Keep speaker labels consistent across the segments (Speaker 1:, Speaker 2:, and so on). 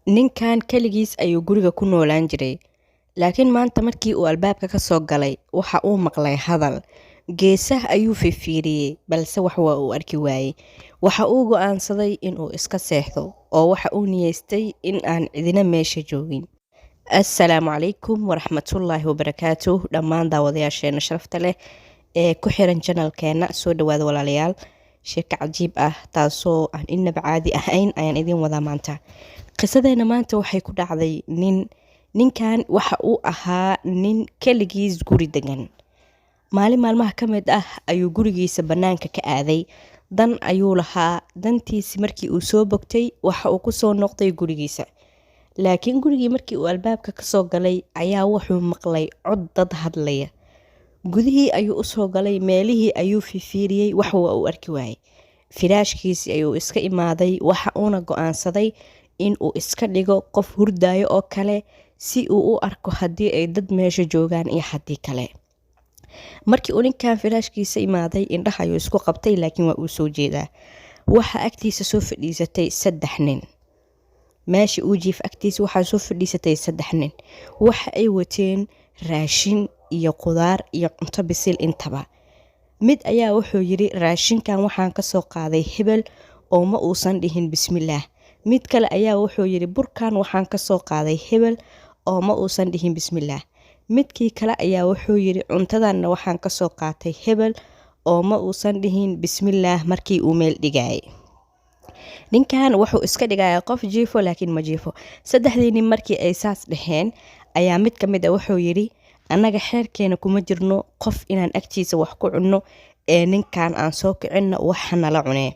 Speaker 1: Ninkan kaligiis ayuu guriga ku noolaan jiray, laakiin maanta markii uu albaabka ka soo galay waxa uu maqlay hadal. Geesaha ayuu fiirfiiriyey, balse wax waa uu arki waayey. Waxa uu go'aansaday inuu iska seexdo oo waxa uu niyeystay in aan cidina meesha joogin. Assalaamu calaykum waraxmatullaahi wabarakaatuh. Dhammaan daawadayaasheena sharafta leh ee ku xiran channelkeena, soo dhawaada walaalayaal. Sheeko cajiib ah, taasoo aan inaba caadi ahayn, ayaan idiin wadaa maanta. Qisadeena maanta waxay ku dhacday nin. Ninkan waxa uu ahaa nin keligiis guri degan. Maalin maalmaha ka mid ah ayuu gurigiisa bannaanka ka aaday. Dan ayuu lahaa. Dantiisi markii uu soo bogtay, waxa uu kusoo noqday gurigiisa. Laakiin gurigii markii uu albaabka kasoo galay ayaa wuxuu maqlay cod dad hadlaya. Gudihii ayuu usoo galay, meelihii ayuu fifiiriyey, wax waa uu arki waayey. Firaashkiisii ayuu iska imaaday, waxa uuna go-aansaday in uu iska dhigo qof hurdaayo oo kale, si uu u arko haddii ay dad meesha joogaan iyo haddii kale. Markii uu ninkan firaashkiisa imaaday, indhaha ayuu isku qabtay, laakiin waa uu soo jeedaa. Waxaa agtiisa soo fadhiisatay saddex nin. Meesha uu jiif agtiisa waxaa soo fadhiisatay saddex nin. Waxa ay wateen raashin iyo qudaar iyo cunto bisil intaba. Mid ayaa wuxuu yiri, "Raashinkan waxaan kasoo qaaday hebel oo ma uusan dhihin bismillaah." Mid kale ayaa wuxuu yiri, "Burkan waxaan kasoo qaaday hebel oo ma uusan dhihin bismillaah." Midkii kale ayaa wuxuu yiri, "Cuntadanna waxaan kasoo qaatay hebel oo ma uusan dhihin bismillaah markii uu meel dhigayay." Ninkan wuxuu iska dhigayaa qof jiifo, laakiin ma jiifo. Saddexdii nin markii ay saas dhaheen ayaa mid ka mid a wuxuu yidhi, "Annaga xeerkeena kuma jirno qof inaan agtiisa wax ku cunno, ee ninkan aan soo kicinno, waxa nala cunee."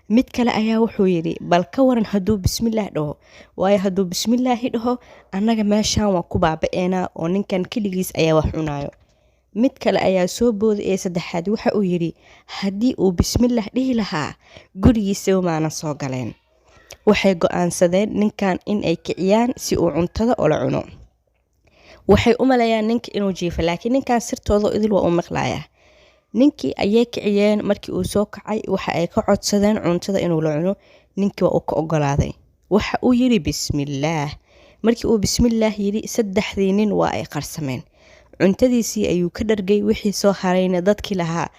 Speaker 1: Mid kale ayaa wuxuu yidhi, "Bal ka waran hadduu bismillaah dhaho? Waayo, hadduu bismillaahi dhaho, annaga meeshaan waan ku baaba-eenaa oo ninkan keligiis ayaa wax cunayo." Mid kale ayaa soo booday ee saddexaad. Waxa uu yidhi, "Haddii uu bismillaah dhihi lahaa, gurigiisaba maanan soo galeen." Waxay go-aansadeen ninkan in ay kiciyaan si uu cuntada ula cuno. Waxay u maleeyaan ninka inuu jiifo, laakiin ninkan sirtooda idil waa u maqlayaa. Ninkii ayay kiciyeen. Markii uu soo kacay, waxa ay ka codsadeen cuntada inuu la cuno. Ninkii waa uu ka ogolaaday. Waxa uu yidhi, "Bismillaah." Markii uu bismillaah yidhi, saddexdii nin waa ay qarsameen. Cuntadiisii ayuu ka dhargay. Wixii soo harayna dadkii lahaa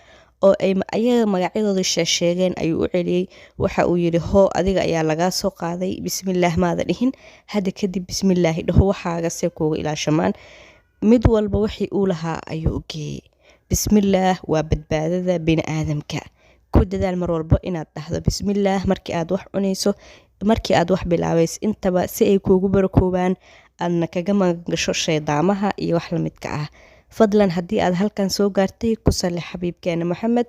Speaker 1: oo ay ayaga magacyadooda sheesheegeen ayuu u celiyey. Waxa uu yidhi, "Hoo, adiga ayaa lagaa soo qaaday, bismillaah maada dhihin. Hadda kadib bismillaahi dhaho, waxaaga see kuuga ilaashamaan." Mid walba wixii uu lahaa ayuu u geeyey. Bismillaah waa badbaadada bini aadamka. Ku dadaal mar walba inaad dhahdo bismillaah markii aad wax cunayso, markii aad wax bilaabayso intaba, si ay kuugu barakoobaan, aadna kaga magangasho shaydaamaha iyo wax lamidka ah. Fadlan, haddii aad halkan soo gaartay, ku salli xabiibkeena Moxamed.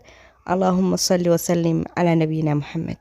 Speaker 1: Allaahuma salli wasalim calaa nabiyina Moxamed.